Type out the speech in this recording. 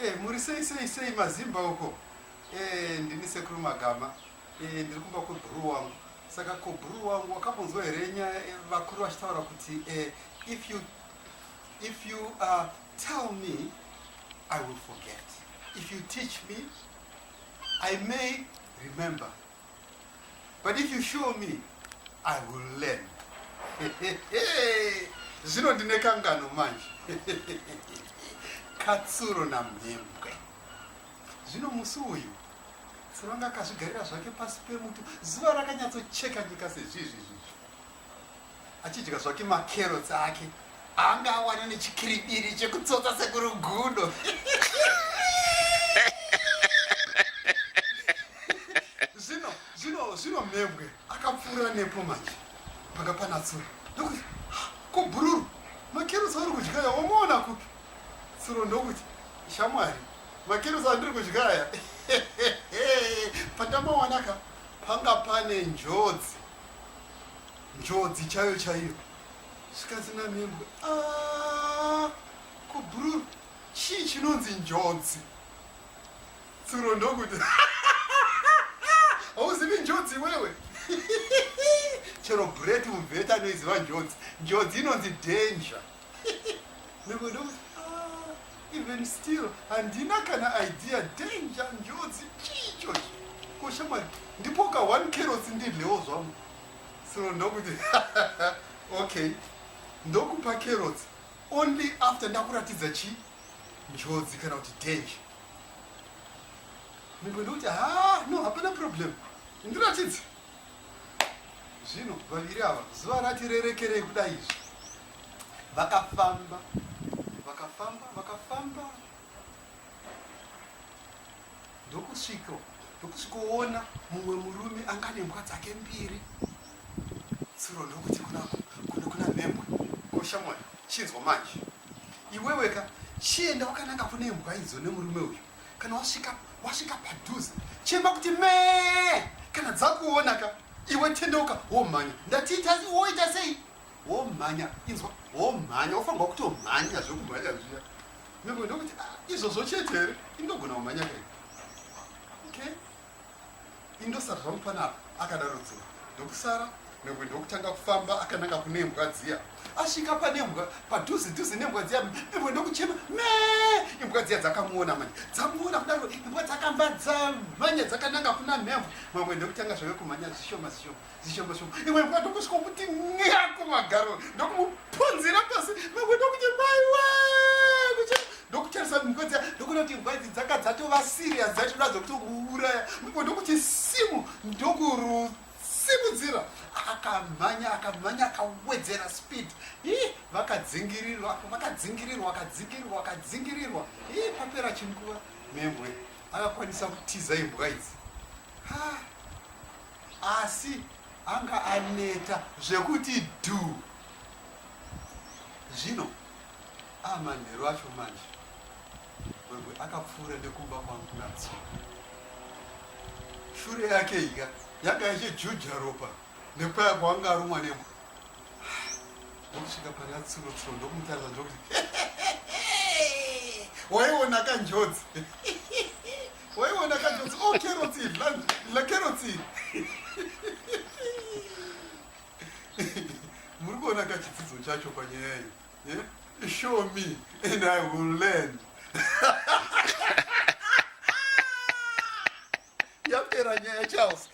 Eh, muri sei sei sei mazimba uko? Eh, ndini sekuru Magama. Eh, ndiri kumba kwebhuru wangu. Saka ko bhuru wangu wakambonzwa here nyaya eh, vakuru vachitaura kuti eh, if you if you uh, tell me I will forget. If you teach me I may remember. But if you show me, I will learn. Zvino ndine kangano manje. Katsuro namhembwe. Zvino musi uyu Tsuro anga akazvigarira zvake pasi pemuti. Zuva rakanyatsocheka nyika sezvizvi izvi. Achidya zvake macarrots ake anga awana nechikiribiri chekutsotsa sekuru gudo. Zvino zvino zvino mhembwe akapfuura nepo manje panga pana tsuro ndokuti ko bhururu macarrots auri kudya aya wamuona kupi? Tsuro ndokuti shamwari macarrots andiri kudya aya pandamawana ka panga pane njodzi njodzi chaiyo chaiyo zvikanzi namhembwe ah, ko bhururu chii chinonzi njodzi tsuro ndokuti hauzivi njodzi iwewe chero bret mubveta anoiziva njodzi njodzi inonzi danger mhembwe ndokuti ah, even still handina kana idea danger njodzi chii ichocho ko shamwari ndipoka one carrots ndidlewo zvangu So ndokuti okay ndokupa carrots only after ndakuratidza chi njodzi kana kuti danger. Mimbo ndokuti ha no hapana problem ndiratidze. Zvino vaviri ava zuva rati rerekerei kudai izvi vakafamba vakafamba vakafamba ndokusviko ndokusvikoona mumwe murume anga nembwa dzake mbiri tsuro ndokuti kuna kuna kuna mhembwe ko shamwari chinzwa manje iwewe ka chienda wakananga kune mbwa idzo nemurume uyu kana wasvika wasvika padhuze chema kuti mee kana dzakuona ka iwe tendeuka womhanya ndatiita woita sei womhanya inzwa womhanya wofanirwa kutomhanya zvekumhanya zviya Mimwe ndokuti ah, izvozvo chete here indogona kumhanya kai okay indosara zvangu panapa akadaro tsuro ndokusara mimwe ndokutanga kufamba akananga kune imbwa dziya asvika pane imbwa padhuze dhuze nembwa dziya imbwa ndokuchema me imbwa dziya dzakamuona manje dzamuona kudaro imbwa dzakamba dzamhanya dzakananga kuna mhembwe mamwe ndokutanga zvave kumhanya zvishoma zvishoma Zishoma shoma. Imwe mbwa ndokusvika kuti n'a kumagaro ndokumupunzira pasi mamwe ndokuti maiwe ndokutarisa mbwa dziya ndokuona kuti mbwa idzi dzanga dzatova serious dzachitoda dzekutomuuraya mbwa ndokuti simu ndokurusimudzira akamhanya akamhanya akawedzera speed ii vakadzingirirwa vakadzingirirwa akadzingirirwa akadzingirirwa ii papera chinguva mhembwe akakwanisa kutiza imbwa idzi ha Asi anga aneta zvekuti dhuu. Zvino amanheru acho manje, Gwegwe akapfuura nekumba kwangu naTsuro. Shure yake ika yanga ichijuja ropa nepaya kwaanga arumwa nembwa. Ndokusvika pana Tsuro, Tsuro ndokumutarisa ndokuti waiona kanjodzi waiona kanjodzi oh carrots idla idla carrots muri kuona kachidzidzo chacho panyaya iyi yeah? show me and i will learn yapera nyaya charles.